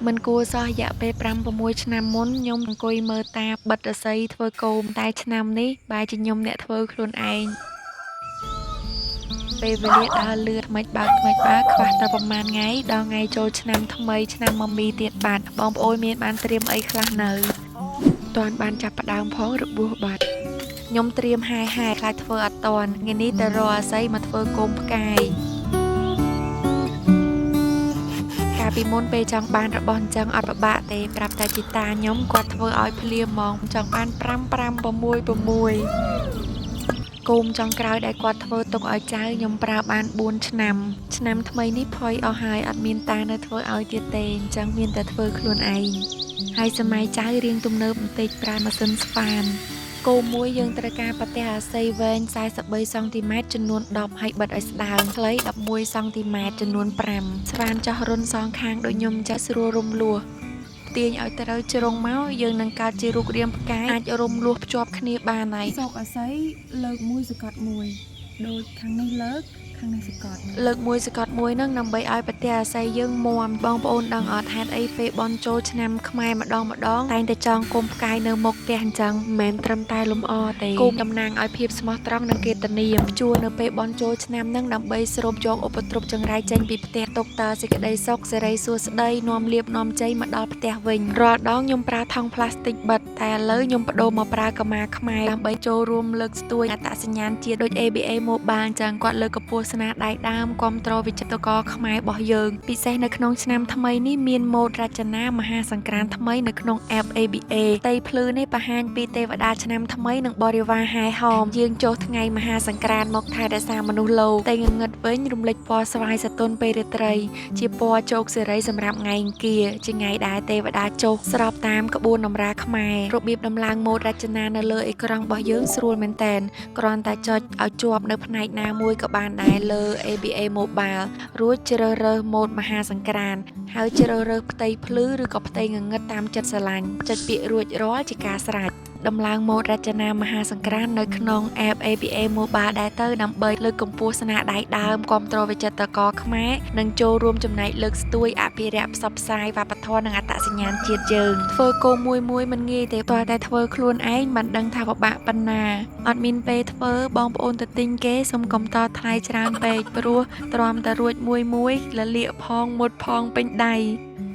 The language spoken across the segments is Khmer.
មិនគួរសោះរយៈពេល5 6ឆ្នាំមុនខ្ញុំអង្គុយមើលតាបិទឫស្សីធ្វើគោមតែឆ្នាំនេះបែរជាខ្ញុំអ្នកធ្វើខ្លួនឯងពេលវេលាដើរលឿនថ្មិចបើកថ្មិចបើកខ្វះតែប្រហែលថ្ងៃដល់ថ្ងៃចូលឆ្នាំថ្មីឆ្នាំមមីទៀតបាត់បងប្អូនមានបានត្រៀមអីខ្លះនៅតាន់បានចាប់ផ្ដើមផងរបួសបាត់ខ្ញុំត្រៀមហែហែខ្លាចធ្វើអត់តាន់ថ្ងៃនេះទៅរកអាស័យមកធ្វើគោមផ្កាយកាលពីមុនពេលចង់បានរបស់អញ្ចឹងអត់ពិបាកទេប្រាប់តែជីតាខ្ញុំគាត់ធ្វើឲ្យភ្លាមហ្មងចង់បាន5 5 6 6គោមចុងក្រោយដែលគាត់ធ្វើទុកឲ្យចៅខ្ញុំប្រើបាន4ឆ្នាំឆ្នាំថ្មីនេះផុយអស់ហើយអត់មានតានៅធ្វើឲ្យទៀតទេអញ្ចឹងមានតែធ្វើខ្លួនឯងហើយសម័យចៅរៀងទំនើបបន្តិចប្រើម៉ាស៊ីនស្វានគោមមួយយើងត្រូវការប្រទេសអាស័យវែង43សង់ទីម៉ែត្រចំនួន10ហើយបិទឲ្យស្ដើងខ្លី11សង់ទីម៉ែត្រចំនួន5ស្វានចោះរុនសងខាងដូចខ្ញុំចាស់ស្រួលរំលោះទាញឲ្យត្រូវជ្រុងមកយើងនឹងកើតជារូបរាងផ្កាយអាចរំលោះភ្ជាប់គ្នាបានហើយ សោកអាស័យលើកមួយសកត់មួយដូចខាងនេះលើកខាងនេះសកត់ លើកមួយសកត់មួយនឹងដើម្បីឲ្យប្រទេសអាស័យយើងមាំបងប្អូនដឹងអត់ហេតុអីពេលបនចូលឆ្នាំខ្មែរម្ដងម្ដងតែងតែចងគុំផ្កាយនៅមុខផ្ទះអញ្ចឹងមិនមែនត្រឹមតែលំអទេគុំតំណាងឲ្យភាពស្មោះត្រង់និងកិត្តិនាមជួនៅពេលបនចូលឆ្នាំនឹងដើម្បីស្រូបយកឧបទ្រពចង្រៃចេញពីផ្ទះទុកតើសេចក្តីសុខសេរីសួស្តីនាំលៀបនាំជ័យមកដល់ផ្ទះវិញរាល់ដងខ្ញុំប្រើថង់ផ្លាស្ទិកបិទតែឥឡូវខ្ញុំបដូរមកប្រើកម្មាខ្មែរដើម្បីចូលរួមលើកស្ទួយអត្តសញ្ញាណជាតិដូច ABA Mobile អញ្ចឹងគាត់លើកកម្ពស់ស្នាដៃដើមគាំទ្រវិចិត្រករខ្មែររបស់យើងពិសេសនៅក្នុងឆ្នាំថ្មីនេះមានម៉ូដរចនាមហាសង្ក្រាន្តថ្មីនៅក្នុង app ABA ផ្ទៃភ្លឺនេះបង្ហាញពីទេវតាឆ្នាំថ្មីនិងបរិវារហែហោមយើងចុះថ្ងៃមហាសង្ក្រាន្តមកថែរក្សាមនុស្សលោកតែងងឹតវិញរំលេចពណ៌ស្វាយសតុនពេលរាត្រី ជាពណ៌ជោគសេរីសម្រាប់ថ្ងៃអង្គារជាថ្ងៃដែលទេវតាចុះស្របតាមក្បួនតម្រាខ្មែររបៀបដំឡើងម៉ូដរចនានៅលើអេក្រង់របស់យើងស្រួលមែនតែនគ្រាន់តែចុចឲ្យជាប់នៅផ្នែកណាមួយក៏បានដែរលើ ABA Mobile រួចជ្រើសរើសម៉ូដមហាសង្ក្រាន្តហើយជ្រើសរើសផ្ទៃភ្លឺឬក៏ផ្ទៃងងឹតតាមចិត្តស្រឡាញ់ចុចពាក្យរួចរាល់ជាការស្រេចដំឡើងម៉ូដរចនាមហាសង្ក្រាន្តនៅក្នុង app ABA Mobile ដែរទៅដើម្បីលើកកម្ពស់ស្នាដៃដើមគាំទ្រវិចិត្រករខ្មែរនិងចូលរួមចំណែកលើកស្ទួយអភិរក្សផ្សព្វផ្សាយវប្បធម៌និងអត្តសញ្ញាណជាតិយើងធ្វើគោមមួយមួយមិនងាយទេទាល់តែធ្វើខ្លួនឯងមិនដឹងថាពិបាកប៉ុណ្ណាអត់មានពេលធ្វើបងប្អូនទៅទិញគេសុំកុំតថ្លៃច្រើនពេកព្រោះទ្រាំតែរួចមួយមួយលលាកផងមុតផងពេញដៃ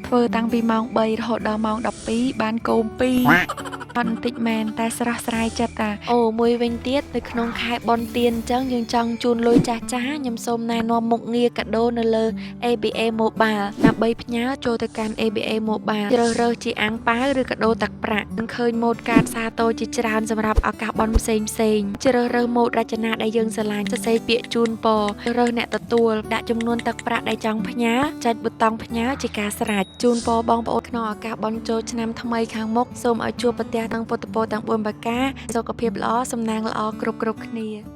ធ្វើតាំងពីម៉ោង3រហូតដល់ម៉ោង12បានគោម2អត់បន្តិចមែនតែស្រស់ស្រាយចិត្តតាអូមួយវិញទៀតនៅក្នុងខែបុណ្យទានអញ្ចឹងយើងចង់ជូនលុយចាស់ចាស់ខ្ញុំសូមណែនាំមុខងារកាដូនៅលើ ABA Mobile ដើម្បីផ្ញើចូលទៅកាន់ ABA Mobile ជ្រើសរើសជាអាំងប៉ាវឬកាដូទឹកប្រាក់នឹងឃើញម៉ូដកាតសាទរជាច្រើនសម្រាប់ឱកាសបុណ្យផ្សេងផ្សេងជ្រើសរើសម៉ូដរចនាដែលយើងស្រឡាញ់សរសេរពាក្យជូនពររើសអ្នកទទួលដាក់ចំនួនទឹកប្រាក់ដែលចង់ផ្ញើចុចប៊ូតុងផ្ញើជាការស្រេចជូនពរបងប្អូនក្នុងឱកាសបុណ្យចូលឆ្នាំថ្មីខាងមុខសូមឲ្យជួបប្រទះទាំងពុទ្ធពរទាំង4ប្រការសុខភាពល្អសំណាងល្អគ្រប់គ្រប់គ្នា។